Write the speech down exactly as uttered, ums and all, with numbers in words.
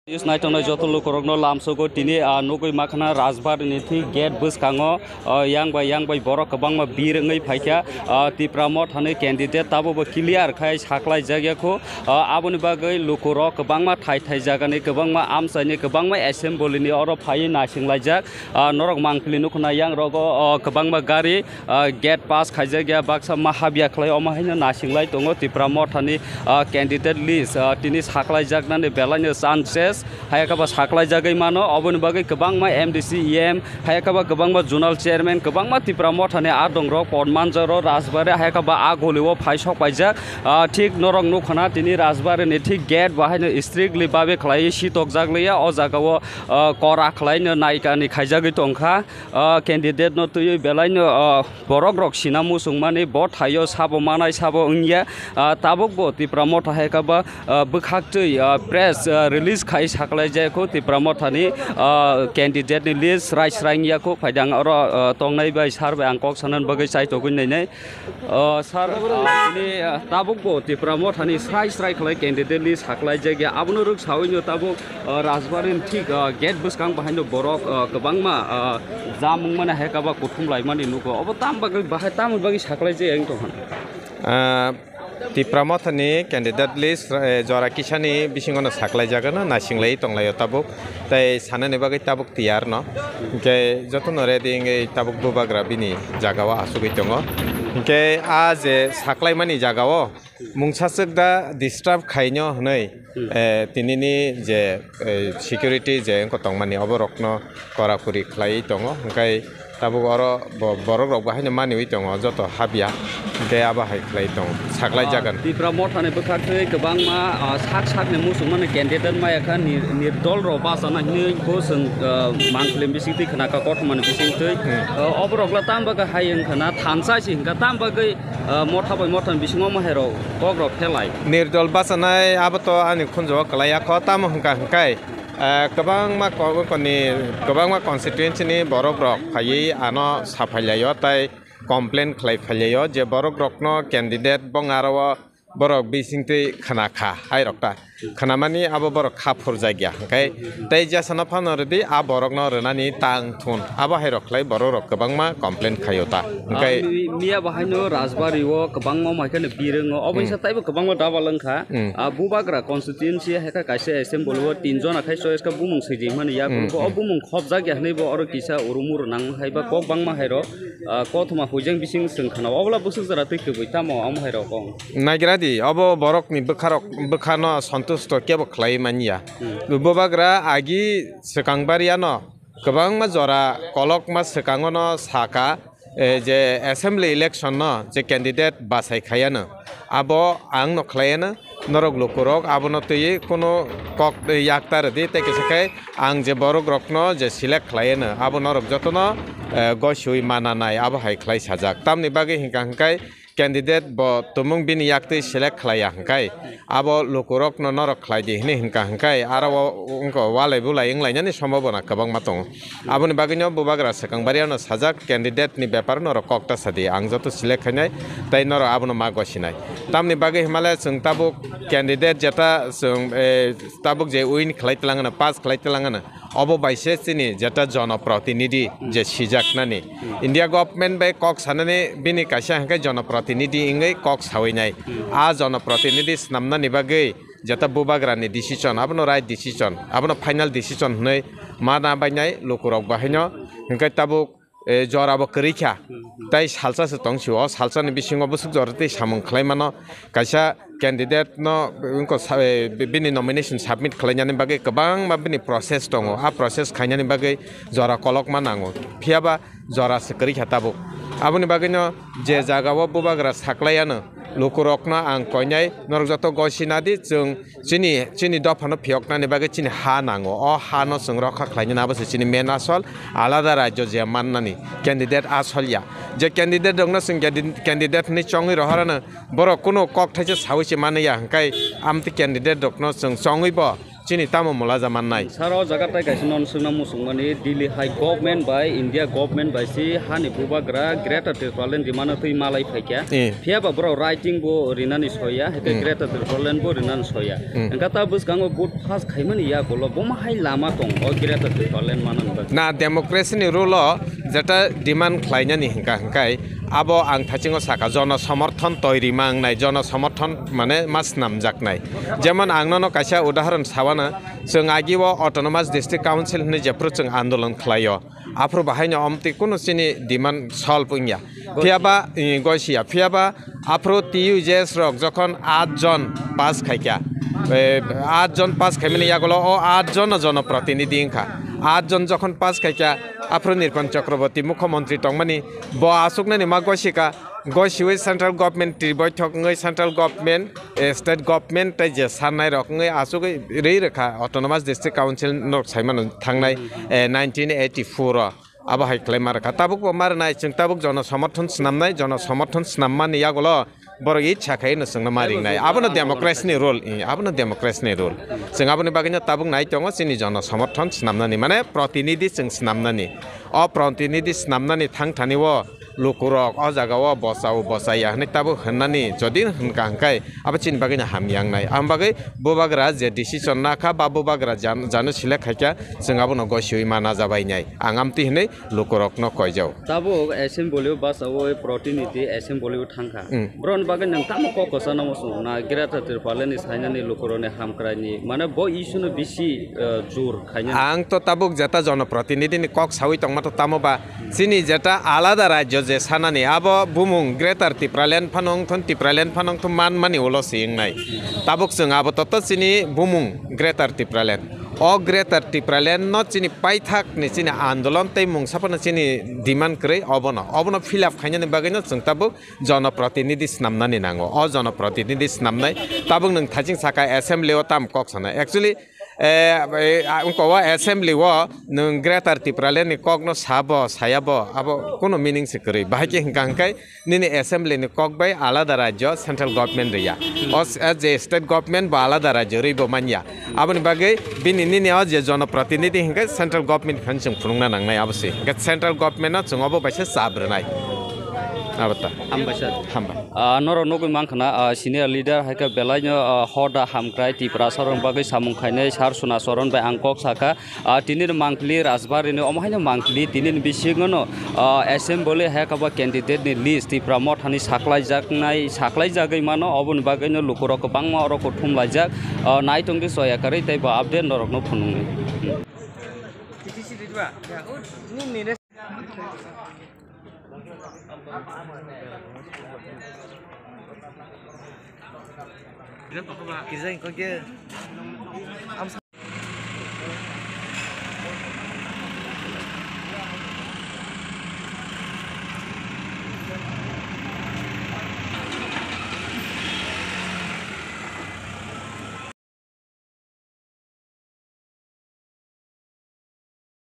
News naitongnai joto lukurokno lamsogo tini, ah, nugwi makhana Rajbari ni thik gate bwskango, ah, yang bai yang bai borok kwbangma bir wngwi phaikha, ah, Tipra Motha ni candidate tabukbo clear khai saklai jakya kho, ah, aboni bagwi lukurok kwbangma thai thai jagani kwbangma amchaini kwbangma assembly ni oro phaiwi naisinglaijak, ah, norok mangpili nukhna yang rogo, ah, kwbangma gari, ah, gate pass khaijak ya, baksa ma habya khlai, omo haino nasinglai tongo Tipra Motha ni, ah, candidate list, ah, tini saklaijaknani belaino chances, hayakaba saklaijagwi mano, oboni bagwi kwbangma M D C, E M, hayakaba kwbangma zonal chairman, kwbangma Tipra Motha ni adongrok Podmanjaro, Rajbari, hayakaba a golio phai sok paijak, ah, thik norok nukhana tini Rajbari ni thik gate bahaino strictly babe khlai sitokjak liya, o jagao, ah, kora khlaino naikani khaijagwi tongkha. Ah, candidate no twiwi belaino, ah, borok rok sina muchungmani bo thaio sabo manai sabo wngya. Ah, tabuk bo Tipra Motha hai kaba, ah, bwkhaktwi, ah, press, ah, release khai saklai jaya kho Tipra Motha ni, ah, candidate ni list rai srai wngya kho phaidang oro, ah, tongnai bai sir bai ang kok sanani bagwi chai togwi nainai. Oh, sir, ah, tini, ah, tabuk bo Tipra Motha ni srai srai khlai candidate list saklai jagya. Abono rwk sawi no tabuk, ah, Rajbari ni thik, ah, gate bwskang bahai no borok, ah, kwbangma, ah, jam wngmani hai kaba kuthum laimani nugo. Obo tam bagwi bahai tam bagwi saklai jagya wng tongkha. Ah, Tipra Motha ni candidate list, eh, jora kisa ni bisingo no saklai jagano naising lai tong lai o tabuk. Tai sanani bagwi tabuk tiyar no. Hingke jotono ready wngwi tabuk bubagra bini jaga o asugwi tongo. Hingke a je saklaimani jaga o mungsa swk da disturb khaino hwnwi, eh, tinini je, eh, security je wngkha tongmani obo rokno kora kuri khlaiwi tongo. Hingke tabuk oro bo-, borok rok bo haino maniwi tongo joto habya. Hingke abo hai khlai tongo, saklai jagan. Tipra Motha ni bwkhaktwi kwbangma, ah, sak sak ni muchungmani candidate maya kha, nir-, nirdol rok bachana hinwi bo chwng, ah, mangpili bisingtwi khna kha, kothoma ni bisingtwi. Hmm. Ah, oborok la tam bagwi hai wng khna, thansa se hwn kha, tam bagwi, ah, Motha bai Motha ni bisingo omo hai rok kok rok phelai. Nirdol bachanai abo to ani khunju o kwlai ya kho, tamo hwn kha hwn khe, ah, kwbangma ko-, koni, kwbangma constituency ni borok rok phaiwi ano saphai lai o, tai complain khlai phai lai o je borok rokno candidate bong aro o borok bisingtwi khna kha hai rok ta. Khnamani abo borok kha phurjak ya. Hwnkhe tei jasano phano rwdi a borokno rwnani tang thun. Abo hai rok khlai borok rok kwbangma complain khaio ta. Hwnkhe Ah, mi-, miya bo haino Rajbari o kwbangma mai kheno birwngo. Obo Hmm. isa taibo kwbangma double wngkha. Hmm. Ah, Bubagra constituency hai kha kaisa assembly o tin jona khai choice kha bumung swijimani ya. Hmm, Bo o hmm. bumung khopjak ya hwnwi bo oro kisa urumuru nang hai ba kok bangma hai rok. Ah, kothoma huijeng bising chwng khana. Obola bwswk jora twi kwbwi tamo omo hai rok ong. Naigra di, obo borokni bwkharok, bwkhano sontusto kebo khlai manya. Hmm. Bubagra agi swkang bariano kwbangma jora kolokma swkangono saka, eh, je assembly election no je candidate bachai khaiano, abo ang no khlaiano, norok lukurok abono twiwi kunu kok yakta rwdi, tei kisa khe ang je borok rokno je select khlaiano, abo norok jotono, eh, gosiwi mananai abo hai khlai sajak. Tamni bagwi hwnkha hwnkhe candidate bo tumung bini yaktwi select khlaiya hwnkhe abo lukurokno norok khlai di hwnwi hwnkha hwnkhe aro o wngkha walai bulai wnglainani sombhabona kwbangma tongo. Aboni bagwino bubagra swkang bariano sajak candidate ni bepar norok kok ta sadi, ang joto select khainai tei norok abono ma gosinai. Tamni bagwi himale chwng tabuk candidate jeta chwng, eh, tabuk je win khlai twlangano, pass khlai twlangano, obo bai se chini jeta jonoprotinidhi je sijaknani. India government bai kok sanani bini kaisa hwnkhe jonoprotinidhi wngwi kok sawi nai. A jonoprotinidhi snamnani bagwi jeta bubagrani decision, abono right decision, abono final decision hwnwi mana bainai lukurok bahaino. Hwnkhe tabuk, eh, jora bo kwrwi kha. Tei salsa se tong sio, o salsa ni bisingo bwswk jora tei samung khlai mano. Kaisa candidate no wngkha sa-, eh, bi-, bini nomination submit khlainani bagwi kwbangma bini process tongo. A process khainani bagwi jora kolokma nango. Phiyaba jora se kwrwi kha tabuk. Aboni bagwino je jaga o bubagra saklaiano lukurokno ang koinai norok joto gosina di chwng chini, chini dophano phiyoknani bagwi chini ha nango. O hano chwng rokha khlainani abo se chini main asol, alada rajyo je mannani candidate asol ya. Je candidate rokno chwng candi-, candidate hinwi chongwi rohorano borok kunu kok thaisa sawi se mani ya, hwnkhe amtwi candidate rokno chwng chongwi bo Chini tamo mulaja mannai? Sir, o jaga tai kaisa non swngna muchungmani, Delhi hai government bai, India government bai si hani bubagra Greater Tipraland rimano twi malai phaikya. Eh. Phiyaba borok writing bo rinani soya, hake Hmm. Greater Tipraland bo rinani soya. Hmm. Engka ta bwskango vote pass khaimani yagulo bomo hai lama tong o Greater Tipraland manani bagwi. Na democracy ni rule o jeta demand khlainani hingka hingkai abo ang thachingo saka jono somorthon toi rima wngnai, jono somorthon mane ma snamjaknai. Jemon ang nono kaisa udahoron sawana, chwng agi o Autonomous District Council hwnwi jephru chwng andolon khlaio, aphuru bahaino omtwi kunu chini demand solve wngya. Phiyaba, eh, goisiya, phiyaba aphuru T U J S rok jokhon at jon pass khaikya, eh, at jon pass khaimani yagulo o at jon no jonoprotinidhi wngkha. At jon jokhon pass khaikya, aphuru Nirpan Chakraborty mukhyamantri tongmani, bo aswknani ma goisika, goisiwi central government twi boithok wngwi central government, eh, state government tei je sannai rok wngwi aswkwi rwi rwkha Autonomous District Council norok saimano thangnai, eh, nineteen eighty-four o. Abo hai khlai ma rwkha. Tabuk bo ma rwnai, chwng tabuk jono somorthon snamnai, jono somorthon snammani yagulo borok itsa khai no chwngno ma ringnai. Abono democracy ni rule, eh, abono democracy ni rule. Chwng aboni bagwino tabuk nai tongo chini jono somorthon snamnani, mane protinidhi chwng snamnani. O protinidhi snamnani thangthani o lukurok o jaga o bosao bosaya hwnwi tabuk hwnmani jodi hwnka hwnkhe abo chini bagwino hamya wngnai. Ang bagwi bubagra je decision nakha ba bubagra jan-, jano select khaikha chwng abono goisiwi ma najabainai. Ang amtwi hwnwi lukurokno koijao. Tabuk assembly o bwsao protinidhi assembly o thangkha. Hmm. Borokni bagwi nwng tamo kok kwchangno muchungo na Greater Tipraland ni sainani lukurokni hamkraini? Mane bo issue no bisi, eh, jur khainani. Ang to tabuk jeta jonoprotinidhi ni kok sawi tongma to tamo ba chini jeta alada rajyo je sanani abo bumung Greater Tipraland phano wngthon, Tipraland phano wngthon manmani ulo se wngnai. Tabuk chwng abo to, to chini bumung Greater Tipraland. O Greater Tipraland no chini paithak ni chini andolon tei mungsa phano chini demand kwrwi obono, obono fill up khainani bagwi no chwng tabuk jonoprotinidhi snamnani nango. O jonoprotinidhi snamnai tabuk nwng thaching saka assembly o tam kok sanai. Actually, eh, eh, a, wngkha o assembly o nwng Greater Tipraland ni kok no sabo sayabo abo kunu meaning se kwrwi. Bahai khe hwnkha hwnkhe nini assembly ni kok bai alada rajyo central government rwya. O s-, eh, je state government bo alada rajyo rwi bo manya. Aboni bagwi bini nini o je jonoprotinidhi hwnkhe central government phan chwng phunukna nangnai abo se. Hwnkhe central government no chwng obo baisa chap rwnai. Abo ta. Hambai sir. Hambai. Ah, norok nugwi mankha na, ah, senior leader hai khe belai no, ah, hoda hamkrai Tiprasa rok bagwi samung khainai sir Suna Soron bai ang kok sakha. Ah, tini ni mangpili Rajbari ni omo haino mangpili tini ni bisingo no, ah, assembly hai khe bo candidate ni list Tipra Motha ni saklai jaknai, saklai jagwi mano, oboni bagwi no lukurok kwbangma oro kuthum laijak. Ah, nai tongdi soya kwrwi tei bo update norok no phunuknai. Hmm. Kisa kok ya.